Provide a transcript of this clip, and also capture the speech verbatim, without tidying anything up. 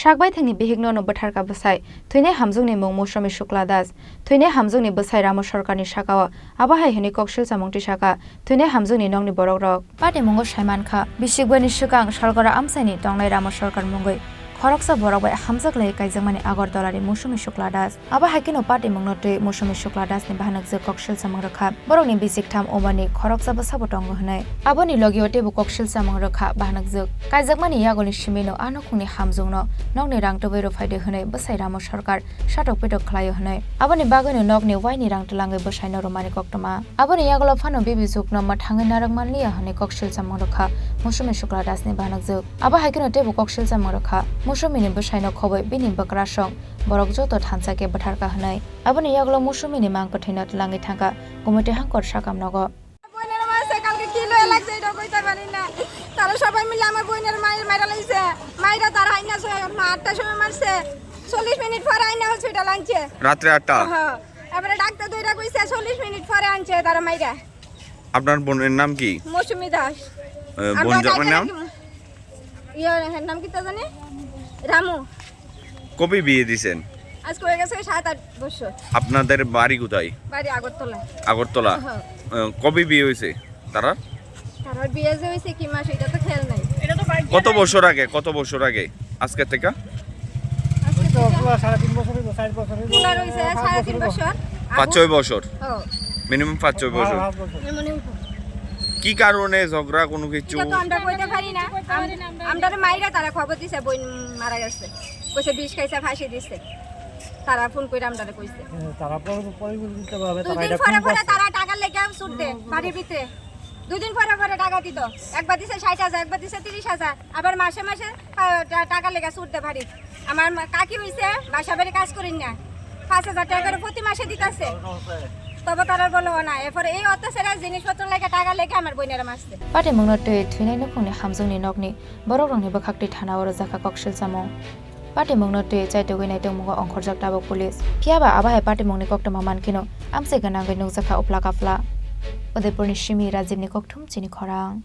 Sakbai thengni bihikno no bwtharka bwsai. Thwinai hamjwkni mung Musomi Shukla Das. Thwinai hamjwkni bwsai Ramo Sarkarni sakao. Abo hai hwnwi koksil chamung tisaka. Thwinai hamjwkni nokni borokrok. Patimungo saimankha, bisikbani swkang Salgora amchaini tongnai Ramo Sarkar mungwi khoroksa borok bai hamjwk lai kaijakmani Agartala ni Musomi Shukla Das. Abo hai kheno patimungno twi Musomi Shukla Das ni bahanokjwk koksil chamung rwkha. Borokni bisik tham umani khoroksa bwsabo tongo hwnwi. Aboni logio teibo koksil chamung rwkha bahanokjwk. Kaijakmani yagulni simino a nukhungni hamjwkno nokni rang tubui rwphaidi hwnwi bwsai Ramo Sarkar satok pitok khlaio hwnwi. Aboni bagwino nokni waini rang twlangwi bwsaino rwmani koktwma. Aboni yagulo phano bibijwkno mwthangwi narwk manliya hwnwi koksil chamung rwkha Musomi Shukla Das ni bahanokjwk. Abo hai kheno teibo koksil chamung rwkha Musomini bwsaino khobwi bini bwkrasong borok joto thansa khe bwtharka hwnwi. Aboni yagulo Musomini mang kwthwino twlangwi thangkha Gumiti Hangkor sakam nogo. বোনের মারছে, কালকে কি লয়ে লাগছে এটা কইতে পারি না। তারা সবাই মিলে আমার বোনের মায়ের মাইরা লাইছে। মাইরা তার হাইনা ছয়, মা আটটার সময় মারছে। চল্লিশ মিনিট পরে আইনা হসপিটাল আনছে। রাত্রে আটটা? হ্যাঁ। এবারে ডাক্তার দইরা কইছে চল্লিশ মিনিট পরে আনছে তারা মাইরা। আপনার বোনের নাম কি? মৌসুমী দাস। এ, আমরা বোন জামাইর কাকে নাম? রাখি? ইয়ে, এর নাম কি তা জানি? রামু। কবে বিয়ে দিছেন? আজকে হয়ে গেছে সাত আট বছর। আপনাদের বাড়ি কোথায়? বাড়ি আগরতলা। আগরতলা? হ্যাঁ। এ, কবে বিয়ে হয়েছে তারা? তারার বিয়ে যে হয়েছে কি মাস, এটা তো খেয়াল নাই। কত বছর আগে? কত বছর আগে? আজকে থেকে? আজকে তো থেকে পুরা সাড়ে তিন বছর হইলো, চার বছর হইলো, তোলা রয়েছে পাঁচ সাড়ে বছর তিন হইলো। বছর। পাঁচ ছয় বছর? ও। মিনিমাম পাঁচ ছয় বছর। হ্যাঁ, পাঁচ বছর। এমনই। কি কারণে ঝগড়া, কোনো কিছু? এটা তো আমরা কইতে পারি না। আম-, আমরা মাইরা তারা খবর দিছে, বোন মারা গেছে। কইছে বিষ খাইছে, ফাঁসি দিছে। তারা ফোন করে আমরারে কইছে। হ্যাঁ, তারা পরে, পরে বলে দিতে পারবে, দুই তারা দিন এটা পরে কোন পরে কাজ? তারা টাকার লেগে সুদ দেয় বাড়ির ভিতরে। দুই দিন পরে পরে টাকা দিত। একবার দিছে ষাট হাজার, একবার দিছে তিরিশ হাজার। আবার মাসে মাসে, আহ, টা-, টাকার লেগে সুদ দেয় বাড়ি। আমার মা-, কাকি হইছে, বাসা বাড়ি কাজ করেন না। পাঁচ হাজার টাকা করে প্রতি মাসে দিতাছে। তবে তারা বলে, "ও না।" এরপরে এই অত্যাচারে জিনিসপত্র লেগে, টাকা লেগে আমার বোনেরা মারছে। Patimungno twi thwinai nukhungni hamjwkni nokni borokrokni bwkhaktwi thanao rwjakha koksil chamung. Patimungno twi chaitugwi naitugmungo ongkhorjak tabuk police. Phiyaba abo hai patimungni koktwma mankheno amchai gwnangwi nukjakha uphla kaphla. Udaipurni simi Rajibni kokthum chini khorang.